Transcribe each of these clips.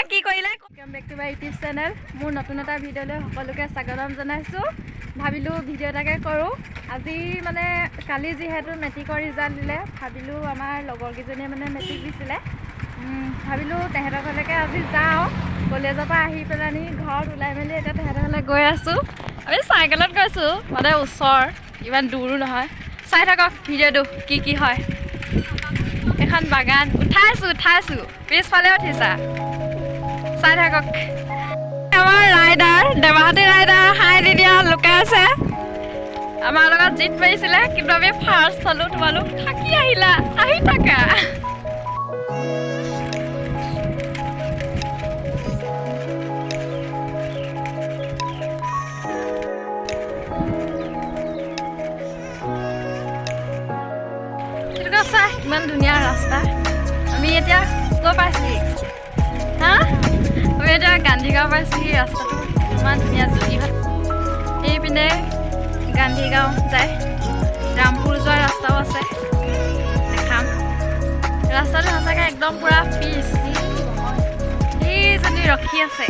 কি কৰিলে। Welcome back to my YouTube channel. মোৰ নতুন এটা ভিডিঅ'লৈ সকলোকে স্বাগতম জনাইছোঁ। ভাবিলোঁ ভিডিঅ' এটাকে কৰোঁ আজি। মানে কালি যিহেতু মেট্ৰিকৰ ৰিজাল্ট দিলে, ভাবিলোঁ আমাৰ লগৰকেইজনীয়ে মানে মেট্ৰিক দিছিলে, ভাবিলোঁ তেহেঁতৰ ঘৰলৈকে আজি যাওঁ। কলেজৰ পৰা আহি পেলানি ঘৰত ওলাই মেলি এতিয়া তেহেঁতৰ ঘৰলৈ গৈ আছোঁ। আমি চাইকেলত গৈছোঁ, মানে ওচৰ, ইমান দূৰো নহয়। চাই থাকক ভিডিঅ'টো কি কি হয়। এখন বাগান উঠাইছোঁ উঠাইছোঁ, পিছফালে উঠিছা, চাই থাকক। আমাৰ ৰাইডাৰ, দেৱাহাতী ৰাইডাৰ, হাই দি দিয়া লুকাই আছে। আমাৰ লগত জিত মাৰিছিলে, কিন্তু আমি ফাৰ্ষ্ট হ'লো। তোমালোক থাকি আহিলা, আহি থাকা। সেইটোকে চা, ইমান ধুনীয়া ৰাস্তা। আমি এতিয়া ক'ত পাইছোহি? হা, আমি এতিয়া গান্ধীগাঁও পাইছোহি। ৰাস্তাটো ইমান ধুনীয়া, যোগীঘাট এইপিনে গান্ধীগাঁও যায়, ৰামপুৰ যোৱা ৰাস্তাও আছে, দেখাম। ৰাস্তাটো সঁচাকৈ একদম পূৰা পিচ। সেইজনী ৰখি আছে,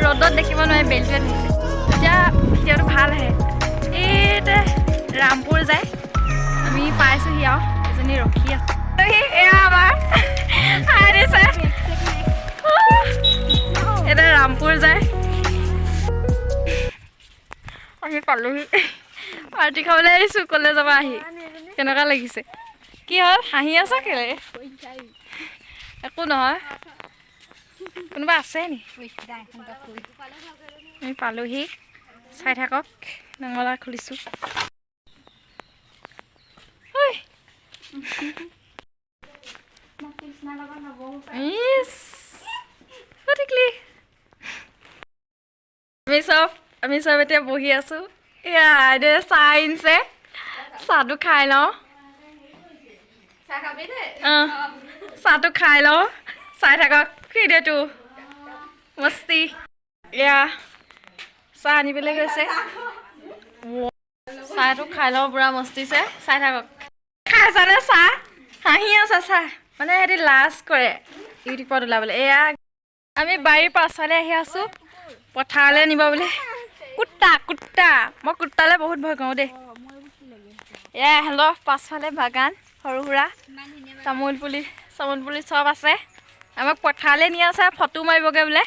ৰ'দত দেখিব নোৱাৰে, বেলটোৱে ধৰিছে। এতিয়া ভিডিঅ'টো ভাল আহে। এইতে ৰামপুৰ যায়, আমি পাইছোহি আৰু এজনী ৰখি আছে। এয়া আমাৰ হাই দিছে। এতিয়া ৰামপুৰ যায়। আমি পালোহি। পাৰ্টি খাবলৈ আহিছোঁ কলেজৰ পৰা আহি। কেনেকুৱা লাগিছে? কি হ'ল, হাঁহি আছা কেলে? একো নহয়। কোনোবা আছে নি? আমি পালোহি, চাই থাকক। নঙলা খুলিছোঁ। ঐ। ইচ, অ' টিকলি। আমি চব এতিয়া বহি আছোঁ। এয়া আইদেৱে চাহ আনিছে, চাহটো খাই লওঁ। অঁ, চাহটো খাই লওঁ। চাই থাকক ভিডিঅ'টো, মস্তি। এয়া চাহ আনিবলৈ গৈছে। চাহটো খাই লওঁ, পূৰা মস্তিছে। চাই থাকক। খাইছানে চাহ? হাঁহি আছে চাহ, মানে সিহঁতি লাজ কৰে ইউটিউবত ওলাবলৈ। এয়া আমি বাৰীৰ পাছফালে আহি আছোঁ, পথাৰলৈ নিব বুলি। কুত্তা, কুত্তা, মই কুত্তালৈ বহুত ভয় কৰোঁ দেই। এয়া ইহঁতৰ পাছফালে বাগান, সৰু সুৰা তামোল পুলি চামোল পুলি চব আছে। আমাক পথাৰলৈ নি আছে, ফটো মাৰিবগৈ বোলে।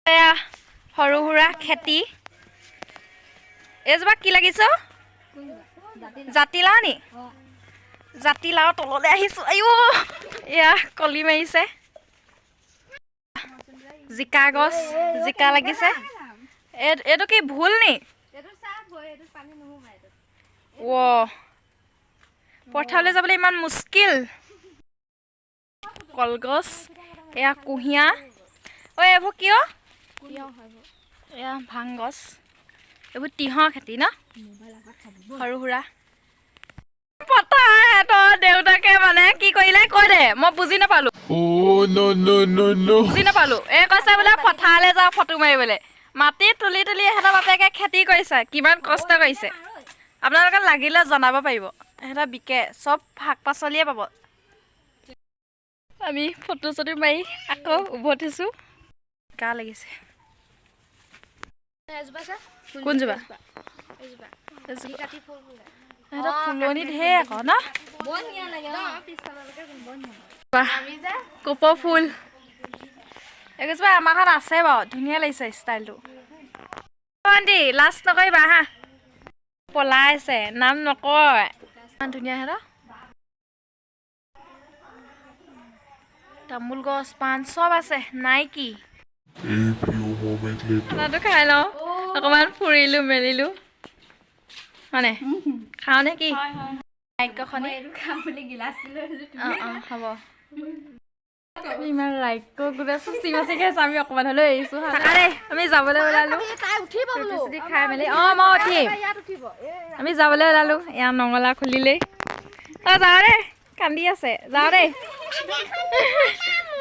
এয়া সৰু সুৰা খেতি। এইজোপা কি লাগিছে? জাতিলাও নি? জাতিলাও তললৈ আহিছোঁ। আইঅ, এয়া কলি মাৰিছে। জিকা গছ, জিকা লাগিছে। এইটো কি ভুল নি? ৱ, পথাৰলৈ যাবলৈ ইমান মুস্কিল। কলগছ, এয়া কুঁহিয়াৰ। ঐ, এইবোৰ কিয়? এয়া ভাং গছ, এইবোৰ তিয়ঁহ খেতি ন, সৰু সুৰা পথাৰ। সিহঁতৰ দেউতাকে মানে কি কৰিলে কৈ দে, মই বুজি নাপালো। Oh, no, no, no, no. বুজি নাপালো। এই কৈছে বোলে পথাৰলৈ যাওঁ ফটো মাৰিবলৈ। মাটি তুলি তুলি ইহঁতৰ বাপেকে খেতি কৰিছে, কিমান কষ্ট কৰিছে। আপোনালোকে লাগিলে জনাব পাৰিব। ইহঁতৰ বিকে, চব শাক পাচলিয়ে পাব। আমি ফটো চটো মাৰি আকৌ উভতিছোঁ। গা লাগিছে। কোনজোপা? এজোপা। ইহঁতৰ ফুলনি ঢেৰ আকৌ ন। বাহ, কপৌ ফুল এইকেইজোপা আমাৰ ঘৰত আছে বাৰু, ধুনীয়া লাগিছে ষ্টাইলটো। আণ্টি, লাজ নকৰিবা হা। পলাইছে, নাম নকয়। ইমান ধুনীয়া সিহঁতৰ তামোল গছ, পাণ চব আছে। নাইকি? A few moments later. খানাটো খাই লওঁ। অকণমান ফুৰিলোঁ মেলিলোঁ, হয়নে? খাওঁ নে কি? ৰাজ্যখনি। অঁ অঁ হ'ব। ইমান ৰাজ্য গোটেই চুচি মাচি খাইছে, আমি অকণমান হ'লেও এৰিছোঁ থাকা দেই। আমি যাবলৈ ওলালোঁ, ৰুটি চুটি খাই মেলি। অঁ, মই উঠিম। আমি যাবলৈ ওলালোঁ। এয়া নঙলা খুলিলেই। অঁ, যাওঁ দেই, কান্দি আছে, যাওঁ দেই।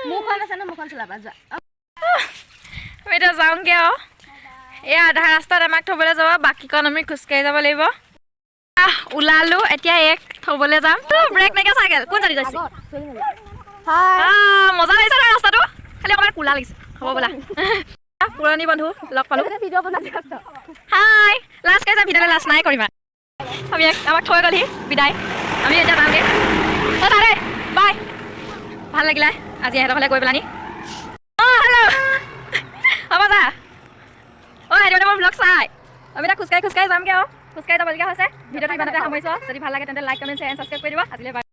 মোৰখন আছে ন, মোৰখন চলাবা যোৱা। আমি এতিয়া যাওঁগৈ আৰু। এই আধা ৰাস্তাত আমাক থ'বলৈ যাব, বাকীকণ আমি খোজকাঢ়ি যাব লাগিব। আহ, ওলালো। এতিয়া এক থ'বলৈ যাম। ব্ৰেক নাইকিয়া চাইকেল, কোন জানি গৈছে। হাই। মজা লাগিছে ন ৰাস্তাটো? খালি অকণমান কোলা লাগিছে। হ'ব ব'লা। পুৰণি বন্ধু লগ পালোঁ। ভিডিঅ' বনাই আছ? হাই, লাজ কৰিছা ভিডিঅ'লৈ? লাজ নাই কৰিবা। আমি আমাক থৈ গ'লহি, বিদায়। আমি এতিয়া যামগৈ। অ' তাৰে বাই। ভাল লাগিলে আজি ইহঁতৰ ফালে গৈ পেলানি। অঁ, হেল্ল', হ'ব যা। অঁ, সিহঁতি মানে মোৰ ব্লগ চাই। আমি এতিয়া খোজকাঢ়ি খোজকাঢ়ি যামগৈ আৰু খোজকাঢ়ি যাবলগীয়া হৈছে। ভিডিঅ'টো ইমানতে সামৰিছোঁ। যদি ভাল লাগে তেন্তে like, comment, share, subscribe কৰি দিব। আজিলৈ বাই।